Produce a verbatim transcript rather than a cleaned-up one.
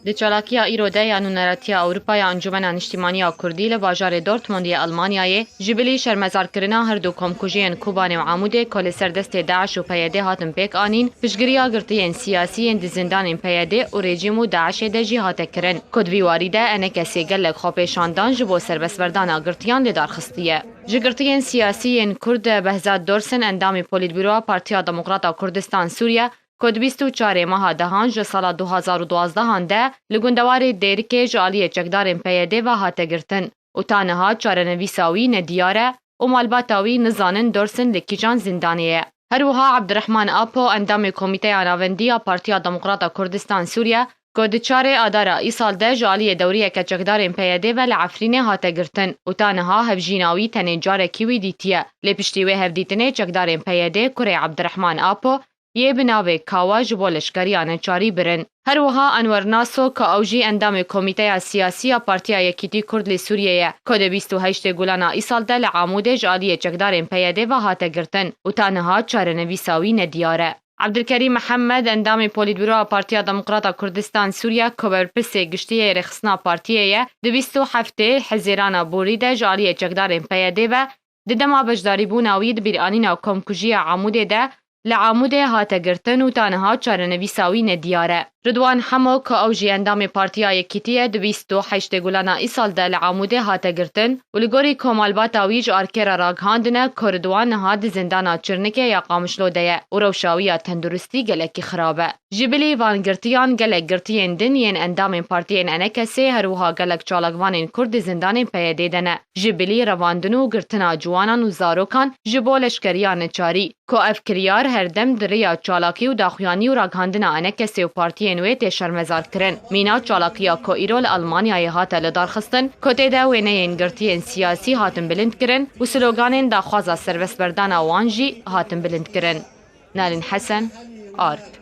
Di çalakiya îro de ya Nûneratiya Ewropa ya Encûmena Niştîmaniya Kurdî li bajarê Dortmundê ya Elmanyayê ji bilî şermezarkirina her du komkujiyên Kobanê û Amûdê ku li ser destê DAIŞ û PYDê hatin pêk anîn, piştgiriya girtiyên siyasî yên di zindanên PYDê û rejîm û DAIŞê de jî hate kirin, ku di vî warî de enekesê gelek xwepêşandan ji bo serbestberdana girtiyan li dar xistiye. Ji girtiyên siyasî yên Kurd de Behzat Dorsin, endamê Polîtbûroya Partiya Demokrata Kurdistan Sûriye, ku di bîst û çarê meha dehan ji sala du hazar û duwazdeh an de li gundewarê Dêrikê ji aliyê çekdarên PYDê ve hate girtin û ta niha çarenivîsa wî nediyar e û malbata wî nizanin Dorsin li kîjan zîndanê ye. Her wiha Abdirehman Apo, endamê Komîteya Navendî ya Partiya Demokrata Kurdistan Sûriye, ku di çarê Adara îsal de ji aliyê dewriyeke çekdarên PYDê ve li Efrînê hate girtin û ta niha hevjîna wî tenê carekî wî dîtiye. Lê piştî wê hevdîtinê çekdarên PYDê kurê Abdirehman Apo yê bi navê Kawa ji bo leşkeriya neçarî birin. Her wiha Enwer Naso, ku ew jî endamê Komîteya Siyasî ya Partiya Yekîtî Kurd li Sûriyê ye, ku di bîst û heştê Gulana îsal de li Amûdê ji aliyê çekdarên PYDê ve hate girtin û ta niha çarenivîsa wî nediyar e. Abdulkerîm Mihemed, endamê Polîtbûroya Partiya Demokrata Kurdistan Sûriye, ku berpirsê giştî yê rêxistina partiyê ye, di bîst û heftê Hezîrana borî de ji aliyê çekdarên PYDê ve di dema beşdarîbûna wî di bîranîna komkujiya Amûdê de li Amûdê hate girtin û ta niha çarenivîsa wî nediyar e. Ridwan Hemo, ku ew jî endamê Partiya Yekîtî ye, di bîst û heştê Gulana îsal de li Amûdê hate girtin û li gorî komalbata wî ji arkê re ragihandine ku Ridwan niha di zindana Çirnikê ya Qamişlo de ye û rewşa wî ya tenduristî gelekî xirab e. Ji bilî van girtiyan gelek girtiyên din yên endamên partiyên enekesê, her wiha gelek çalakvanên Kurd di zindanên PYDê de ne. Ji bilî revandin û girtina ciwanan û zarokan ji bo leşkeriya neçarî, ku ev kiryar her dem di riya çalakî û daxuyanî û ragihandina enekesê û partiyên wê tê şermezarkirin. Mîna çalakiya ku îro li Elmanyayê hate lidarxistin, ku tê de wêneyên girtiyên siyasî hatin bilindkirin û sloganên daxwaza serbestberdana wan jî hatin bilindkirin. Nalin Hesen, Ark.